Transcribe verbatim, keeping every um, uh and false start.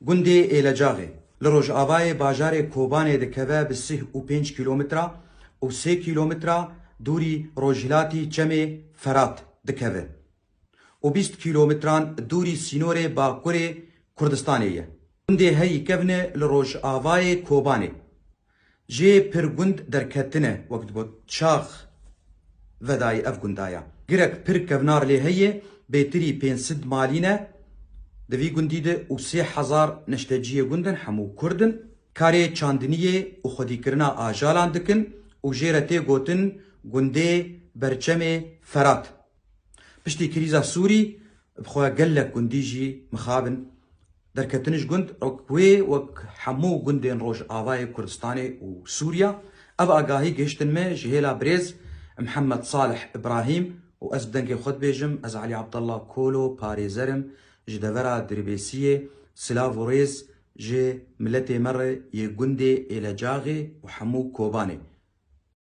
Gundê Êlecaxê li rojavayê bajarê Kobanê dikeve, bi sih û pênc kîlometre û sê kîlometre dûrî rojhilatî çemê Ferat dikeve û bîst kîlometran dûrî sînorê bakurê Kurdistanê ye. Gundê herî kevn e li rojavayê Kobanê. Jê pir gund derketine, wek digot çax vedayî ev gundaya. Girek pir kevnar lê heye, bêtirî pênc sed malî ne di vî gundî de û sê hezar neşteciyê gund in, hemû Kurd in. Karê çandiniyê û xwedîkirina ajalan dikin û jê re tê gotin gundê berçemê Ferat. Piştî krîza Sûrî, bi xwe gelek gundî jî mixabin. Derketin ji gund, wek wê, wek hemû gundên Rojavayê Kurdistanê û Sûriya, ev agahî gihiştin me ji hêla birêz Mihemed Salih Ibrahîm û ez bi dengê xwe dibêjim, ez Elî Abdallah Kolo, parêzer im ji devera Dirbêsiyê, silav û rêz ji miletê me re yê gundê Êlecaxê û hemû Kobanê.